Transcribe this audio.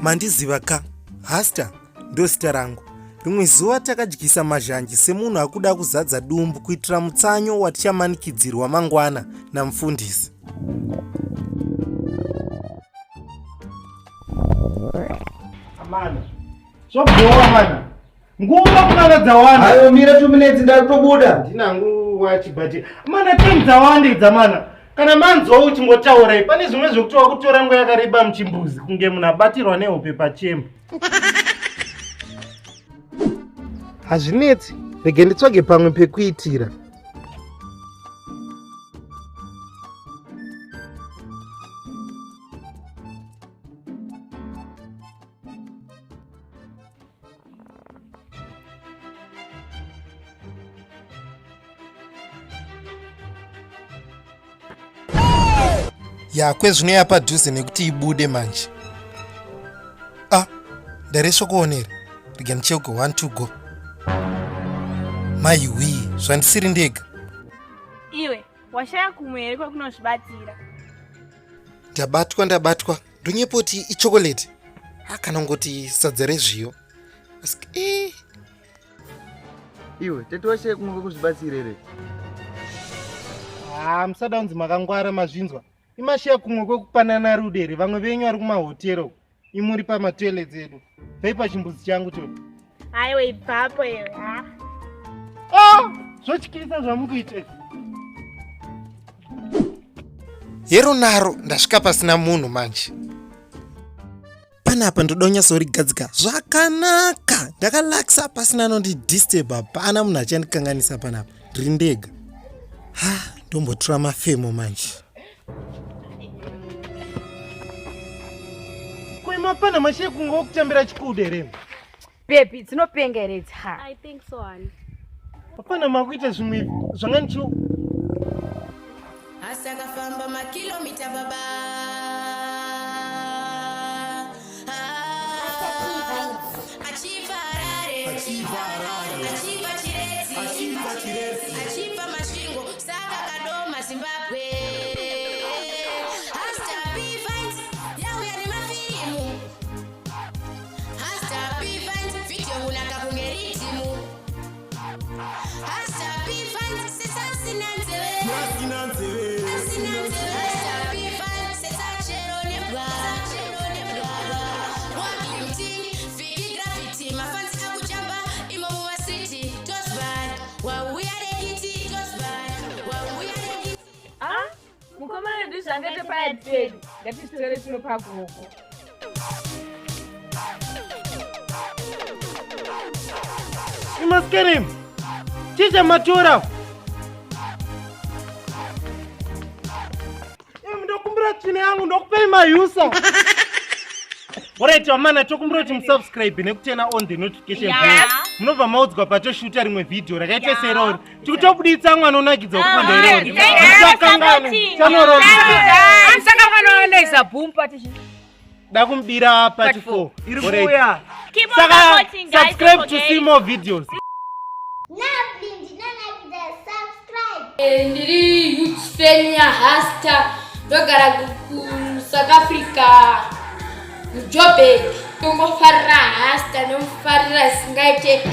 Mandiziva ka? Hasta ndozita rangu. Rimwe zuva takadyisa mazhanje semunhu akuda kuzadza dumbu kuitira mutsanyo watichamanikidzirwa mangwana namufundisi. Amana. Zvobhowa mana. Nguva kunana dzawanda. Ayo mira 2 minutes ndakutobuda. Ndina nguva chibati. Mana time dzawanda idza mana. Kana manzwa uchingotaura pane zvimwe zvekuti wakutora nguva yakareba muchimbuzi kunge munhu abatirwa nehope pachemba. Hazvinetsi, rege nditsvage pamwe pekuitira. Yakwe zvino yapadhuze nekuti ibude manje. Ah, ndaresva kuonera. Rega ndicheuke 1 2 go. Maiwii, zvandisiri ndega. Iwe, washaya kumwe here kwekunozvibatira? Ndabatwa ndabatwa. Ndonyepoti ichocolate. Ah, kana kungoti sadza rezviyo. Asi eh Iwe, tete washaya kumwe kwekuzvibatsira here? Ah, musada kunzi makangwara mazvinzwa. Imasheya kumwe kwekupanana rudo here? Vamwe venyu vari kumahotero uko. Imuri pamatoilets edu. Bvei pachimbuzi changu cho. Aiwe ibvapo iwe. Ah. Ah, zvotyisa zvamukuita izvi. Hero naro ndasvika pasina munhu manje. Panapa ndoda kunyatsorigadzika zvakanaka. Ndakalakisa pasina anondidisturb, hapana munhu achandikanganisa panapa. Ndiri ndega. Ha, ndombotura mafemo manje. Kuima pana mashe kunge wokutambira chikudo here? Baby, dzinopenga here idzi? Ha. I think so, honey. Hapana makuita zvimwe zvanga ndichi Asi akafamba makilomita baba. Achibva Harare, achibva Chiredzi, achibva Masvingo, saka Kadoma, Zimbabwe. Hasta P Vines, yauya nemafirimu. Hasta P Vines, video kunaka kunge ridhimu. Hasta P Vines, sesasina nzeve. Asina nzeve. Hasta P Vines, sesachero nebwa. Walking ting, Vicky Gravity, mafansi akujamba, imo mumacity, Tosban, wauya nekiti, Tosban, wauya nekiti. Ah, mukomana wedu zvangete paya pedu. Ngatizvitore tino pagogo. Imaskerim. Chii chamatora? Imi ndokumbira tsvina yangu ndokupei mayusa. Alright vamana tokumbira kuti musubscribe nekutena on the notification bell. Munobva maudzwa patoshuta rimwe video rakaita serori. Tikutobuditsa mwana unakidza kupanda irori. Musakanganwe. Chanorori. Saka mwana wanoisa boom party. Dakumbira part 4. Iri Alright. kuuya. Keep on Saka supporting, guys. subscribe Don't to forget. see more videos. Ndiri huge fan yaHasta, ndogara kuSouth Africa, muJoburg. Ndongofarira Hasta, ndomufarira zvisingaite.